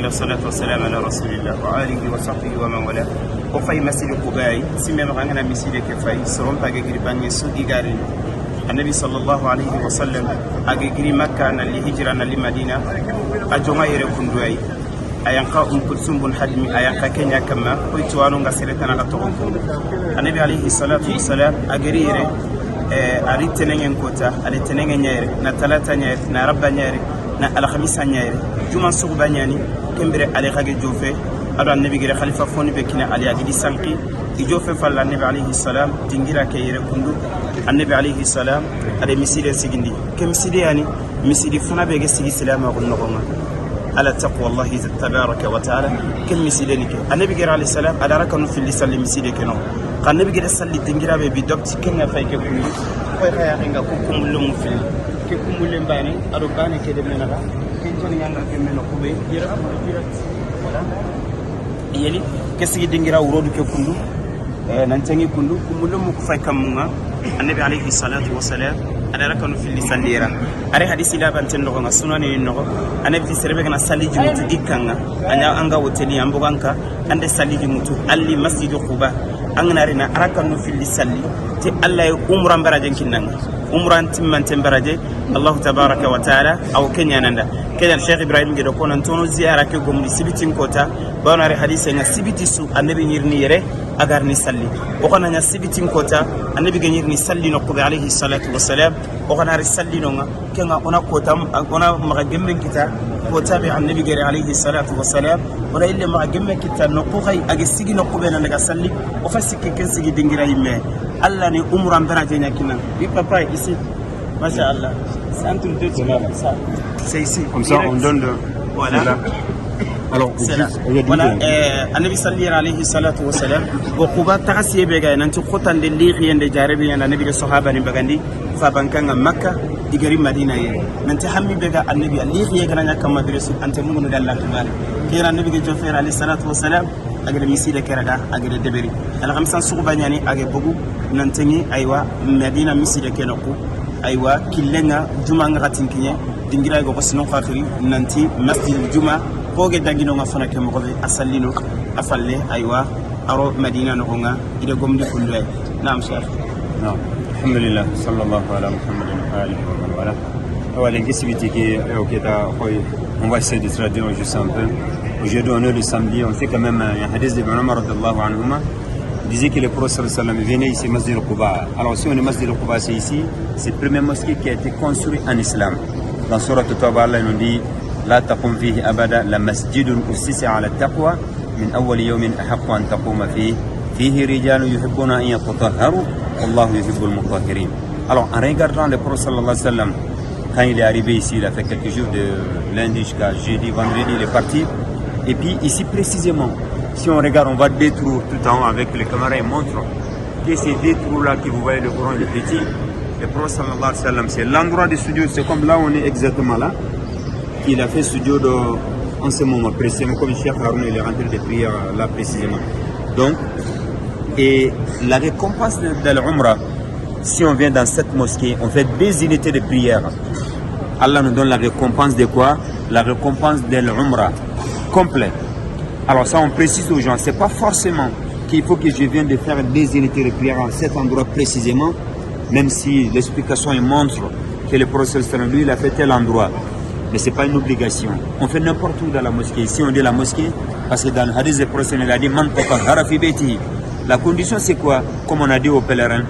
Alhamdulillah, salatu wassalam ala rasulillah wa alihi wa sahbihi wa man wala. O fay masjid Qubai simme ma ngana miside ke fay soron page giri bange sugi gari Annabi sallallahu alayhi wa sallam age giri Makka na li hijra na li Madina a jonga yere kundu ay ayanka Kulsum bun Hadmi ayanka Kenya kama koy tuwano nga seretana ka togon kundu Annabi alayhi salatu wassalam ageri yere ari tenengen kota ari tenengen nyere na talata nyere na rabba nyere na alhamisa nyere juma suguba nyani kembere ale kage jofe ado Annabi gere khalifa foni be kina ali agidi sanki i jofe falla Annabi alayhi salam dingira ke yere kundu Annabi alayhi salam ade miside sigindi ke miside yani misidi funa be ge sigi silama ko nogonga ala taqwa Allah tabaraka wa ta'ala. Kem miside ni ke Annabi gere alayhi salam ada rakanu filli salli miside ke no annabi gere salli dingira be bi dobti kenga fay ke kundu koy khaya nga ko kumullo mu filli ke kumulle bane ado bane ke de menaga ken joni nganga ke meno ko be direct direct voilà yeli ke sigi dingira wurodu ke kundu nantangi kundu kumullo mu ko fay kamunga Annabi alayhi salatu wassalam ada rakanu filli sallira are hadisi labanten nogonga sunani nogo Annabi ti serebe kana salli jumutu ikanga anya anga woteli amboganka ande salli jumutu alli masjidu Quba angana rina arakanu filli salli ti Alla ye umran baraje kinnanga umran timmante baraje Allah tabaraka wa taala aw kenya nanda kenya Cheikh Ibrahim gedo ko nan tono ziyara ke gomdi sibitin kota banare hadise nga sibiti su Annabi nyirni yere agarni salli o kana nya sibitin kota Annabi ga nyirni salli no ko alayhi salatu wassalam o kana ri salli no nga kenga ona kota ona maga gemmen kita kota be Annabi gere alayhi salatu wassalam ona ille maga gemmen kita no ko khay age sigi no ko be nan daga salli o fa sikki ken sigi dingira yimme Alla ni umran baraje nyakina bi papa ici. Masha Allah, c'est entre deux, ça c'est ici. Comme ça, on donne le. Voilà. C'est là. Alors, C'est là. juste, il y a du Voilà, bien. Annabi salli alayhi salatu wassalam bo Quba tagasiye be gay nanti khotande liqiyende jarebi yana Annabi ga sahaba ni bagandi fa bankanga Makka igari Madina ye nanti hammi be ga Annabi liqiye gana nyakam madresu ante mumunu dalla tubare kera Annabi ga jofer alayhi salatu wassalam agere misile keraga agere deberi alhamsan suguba nyani age bugu nantengi aywa Madina misile kenoku aywa killenga juma nga tinkinye dingira go ko sinon khafiri nanti masjid juma koge dangino nga fana ke mo be asallino afalle aywa aro Madina no nga ide gomdi kullu ay naam cheikh. نعم الحمد لله صلى الله على محمد وآله ومن والاه. أولا sibiti ki oketa koy on va essayer de traduire juste un peu. Aujourd'hui, on est le samedi, on fait quand même un hadith d'Ibn Umar رضي الله عنهما. Il disait que le prophète صلى الله عليه وسلم venait ici, Masjid al-Quba. Alors si on est Masjid al-Quba, c'est ici, c'est la première mosquée qui a été construite en islam. Dans سورة التوبة, Allah nous dit: لا تقم فيه أبدا لمسجد أسس على التقوى من أول يوم أحق أن تقوم فيه فيه رجال يحبون أن يتطهروا والله يحب المطهرين. Alors en regardant le prophète صلى الله عليه وسلم, quand il est arrivé ici, il a fait quelques jours, de lundi jusqu'à jeudi, vendredi, il est parti. Et puis ici précisément, si on regarde, on voit deux trous tout en haut avec les caméras et montre que ces deux trous-là que vous voyez, le grand et le petit, le prophète صلى الله عليه وسلم, c'est l'endroit du سجود, c'est comme là où on est exactement là, qu'il a fait سجود en ce moment précisément, comme Cheikh Haroun, il est rentré de prière là précisément. Donc, et la récompense de l'Umrah, si on vient dans cette mosquée, on fait deux unités de prière. Allah nous donne la récompense de quoi? La récompense de l'Umrah complet. Alors ça, on précise aux gens, c'est pas forcément qu'il faut que je vienne de faire des unités de prière en cet endroit précisément, même si l'explication il montre que le prophète, lui, il a fait tel endroit. Mais ce n'est pas une obligation. On fait n'importe où dans la mosquée. Ici, on dit la mosquée, parce que dans le hadith du prophète, il a dit: من تطهر في بيته. La condition, c'est quoi? Comme on a dit aux pèlerins,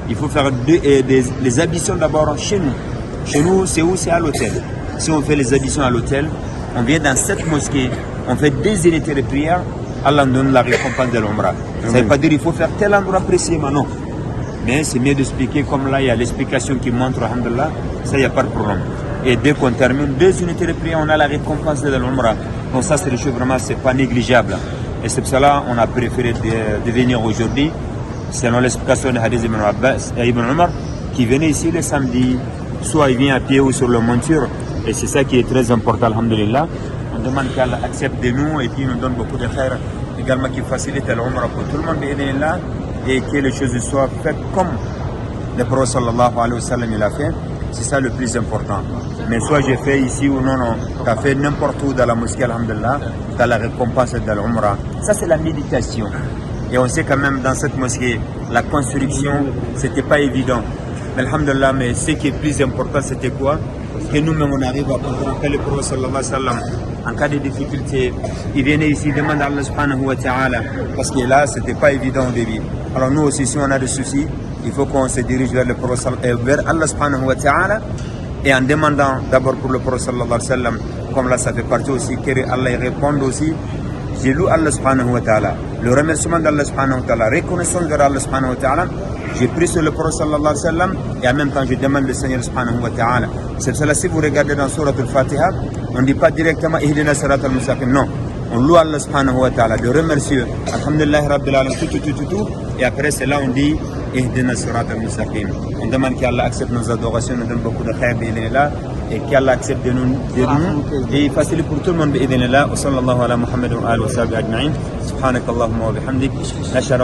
il faut faire les ablutions d'abord chez nous. Chez nous, c'est où? C'est à l'hôtel. Si on fait les ablutions à l'hôtel, on vient dans cette mosquée, on fait deux unités de prière, Allah nous donne la récompense de l'Umrah. Ça ne veut pas dire qu'il faut faire tel endroit précisément, non. Mais c'est mieux d'expliquer comme là, il y a l'explication qui montre, الحمد لله, ça, il n'y a pas de problème. Et dès qu'on termine deux unités de prière, on a la récompense de l'Umrah. Donc ça, c'est des choses vraiment, c'est pas négligeable. Et c'est pour cela qu'on a préféré de venir aujourd'hui, selon l'explication de hadith Ibn Abbas, Ibn Umar, qui venait ici le samedi, soit il vient à pied ou sur le monture. Et c'est ça qui est très important, الحمد لله. On demande qu'Allah accepte de nous et puis il nous donne beaucoup de خير, également qu'il facilite l'Umrah pour tout le monde, بإذن الله, et que les choses soient faites comme le prophète صلى الله عليه وسلم il a fait. C'est ça le plus important. Mais soit j'ai fait ici ou non, non. Tu as fait n'importe où dans la mosquée, الحمد لله, tu as la récompense de l'Umrah. Ça, c'est la méditation. Et on sait quand même dans cette mosquée, la construction, c'était pas évident. Mais الحمد لله, mais ce qui est plus important, c'était quoi? Que nous-mêmes, on arrive à comprendre que le prophète صلى الله عليه وسلم, en cas de difficulté, il venait ici, demander à Allah سبحانه وتعالى. Parce que là, c'était pas évident au début. Alors nous aussi, si on a des soucis, il faut qu'on se dirige vers le prophète, vers Allah سبحانه وتعالى. Et en demandant d'abord pour le prophète صلى الله عليه وسلم, comme là ça fait partie aussi, que Allah y réponde aussi. Je loue Allah سبحانه وتعالى. Le remerciement d'Allah سبحانه وتعالى, reconnaissance vers Allah سبحانه وتعالى. J'ai prié sur le prophète صلى الله عليه وسلم et en même temps je demande le Seigneur سبحانه وتعالى. C'est pour cela, si vous regardez dans سورة الفاتحة, on ne dit pas directement اهدنا الصراط المستقيم. Non. On loue Allah سبحانه وتعالى, de remercier. الحمد لله رب العالمين, tout, tout, tout, tout, tout. Et après, c'est là on dit اهدنا الصراط المستقيم. On demande qu'Allah accepte nos adorations, nous donne beaucoup de خير, بإذن الله, et qu'Allah accepte de nous et facilite pour tout le monde, بإذن الله. وصلى الله على محمد وآله وصحبه أجمعين. سبحانك اللهم وبحمدك. نشهد